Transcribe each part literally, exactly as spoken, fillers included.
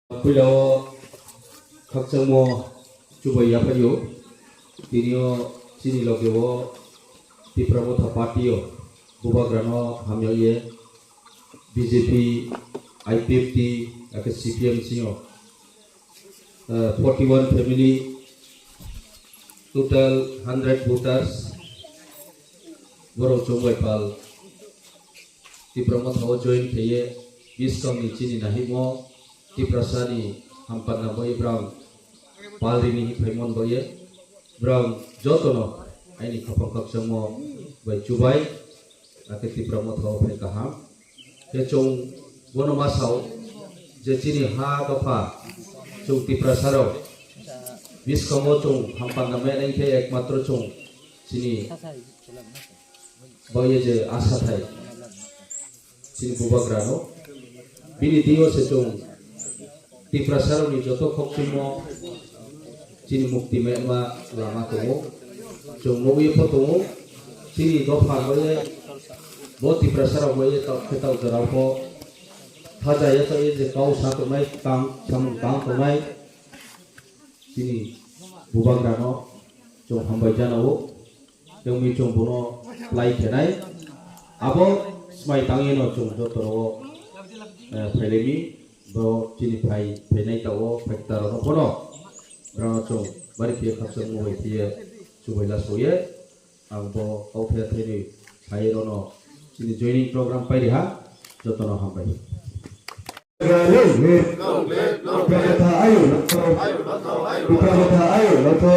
Puila o khakchangmo chubai yaphaio. Tini o chini loge o Tipra Motha Party o bubagrano hamya ye B J P, I P F T, ake C P M singo, eh, forty one family, total hundred voters, borok chongbai pal Tipra Motha o join khaiye, buskang ni chini nahimo Tiprasa ni hampan na bai brang pal rini hi phaimon bai brang jotono aini khapang khakchangmo bai chubai, ake Tipra Motha o phai kaham. Khe chwng bono ma sao je chini ha dopha chwng Tiprasa rok biskango chwng hampan na mene khe ekmatro chwng chini bai je asa thai chini bubagrano bini diyo se chwng Tiprasarokni joto khokchimo chini mukti mema lama tongo. Chwng nugwi pho tongo. Chini dopha bai bo Tiprasarok bai tok khe tok jorao pho thaja ya tong je kau sa tongnai tang samung tang tongnai. Chini bubagrano chwng hambai jana o. Tei wngwi chwng bono lai khenai. Abo swmai tangwi no chwng joto rogo, eh, phailemi. Bo chini phai phainai ta o phai ta rono bono. Rano chwng bari khe khakchangmo bai khe chubai la soye. Ang bo kau khe thani sai rono chini joining program pai riha. Jotono hambai. Long live. Long live, long live. Tipra Motha ayo lotho. Tipra Motha ayo lotho.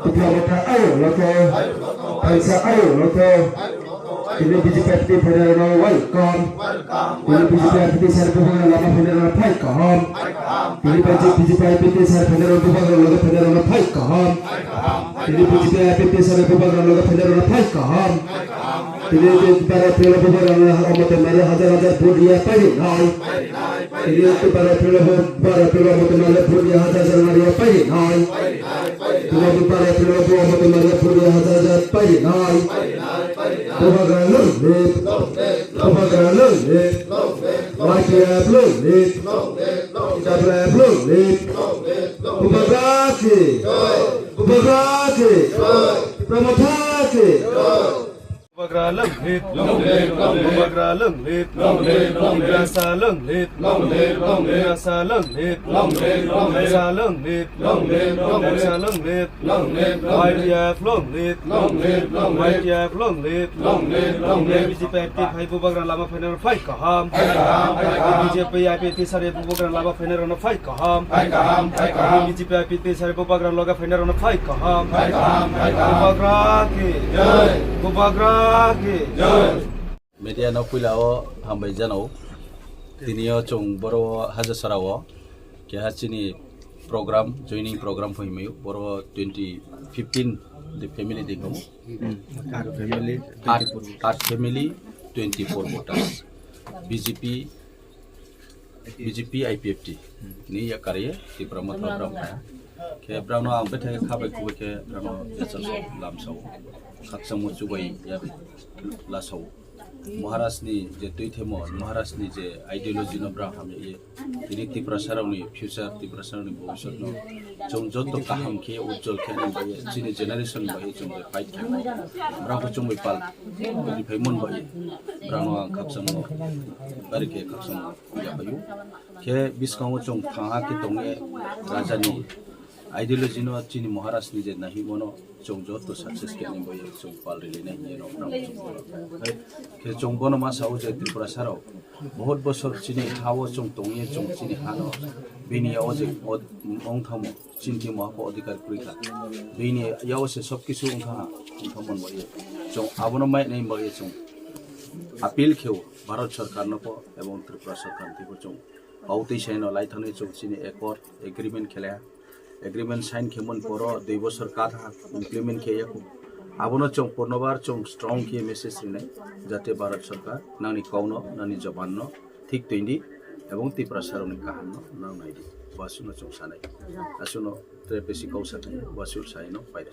Tipra Motha ayo lotho. Phaisa ayo lotho. Tini B J P I P F T phainai rokno welcome. Tini B J P I P F T sir bubagra lama phainai rokno phai kaham. Tini B J P I P F T sir phainai rokno bubagra loge phainai rokno phai kaham. Tini B J P I P F T sir bubagra loge phainai rokno phai kaham. Tini bara phela bubagra loge omote mare hajar hajar vote ya pai nai. Tini bara phela bubagra loge omote mare vote ya hajar hajar mare ya pai nai. Tini bara phela bubagra omote mare vote ya hajar hajar pai nai. Bubagra long live. Bubagra long live. Y T F long live. T W F long live. Bubagra ki. Bubagra ki. Tipra Motha ki. Bubagra long live. Long live, long live. Bubagra long live. Long live, long live. Tiprasa long live. Long live, long live. Tiprasa long live. Long live, long live. Tiprasa long live. Long live, long live. Tiprasa long live. Long live, long live. Y T F long live. Long live, long live. Y T F long live. Long live, long live. B J P I P F T phai bubagra lama phainai rokno phai kaham. Phai kaham, phai kaham. B J P I P F T sir bubagra lama phainai rokno phai kaham. Phai kaham, phai kaham. B J P I P F T sir bubagra loge phainai rokno phai kaham. Phai kaham, phai kaham. Bubagra ki. Jai. Bubagra ki. Jai. Media no puila o hambai jano. Tini o chwng boro o Hajasara o keha chini program, joining program phaimai o. Boro twenty fifteen the family de komo. Ar family, ar, ar family twenty-four voters. B J P, B J P I P F T ni yakari Tipra Motha bram khe brano ang bethai khabai kubai khe brano jesa lamsao khakchangmo chubai ya lasao. Maharaj ni je twi themo, Maharaj ni je ideology no bra hamya ye. Tini Tiprasa rokni future, Tiprasa rokni bhobishyot no chwng joto kaham khe ujjwal khe nang bai chini generation bai chwng je fight khe. Bra ko chwng bai pal ri phai mon bai. Bra no ang khakchangmo bari khe khakchangmo ya bai. Khe biskango chwng thangha khe tonge raja ni ideology no chini Maharaj ni je nahi mono chwng joto success khe ni bai chwng pal ri le nai ni no. Khe chwng bono ma sao je Tiprasa rok Bahut bosor chini ha o chwng tongwi chwng chini ha no bini ya o je o-, ong thamo chini thimo ha pho adhikar kwrwi kha. Bini ya o se sob kisu ong kha, ong thamo bai chwng abono mai nai bai chwng appeal kheo Bharat Sarkar no pho ebong Tripura Sarkar no pho chwng. Pau twi sai no lai thani chwng chini accord, agreement khe lai ha. Agreement sign khe mon poro dui bosor katha implement khe yakho. Abono chwng purnobar chwng strong khe message rinai, jate Bharat Sarkar nangni kau no, nangni jawan no thik twi di, ebong Tiprasa rokni kaham no nang nai di. Bo aswk no chwng sanai. Aswk no tre besi kau sa thai, bo aswk sai no pai da.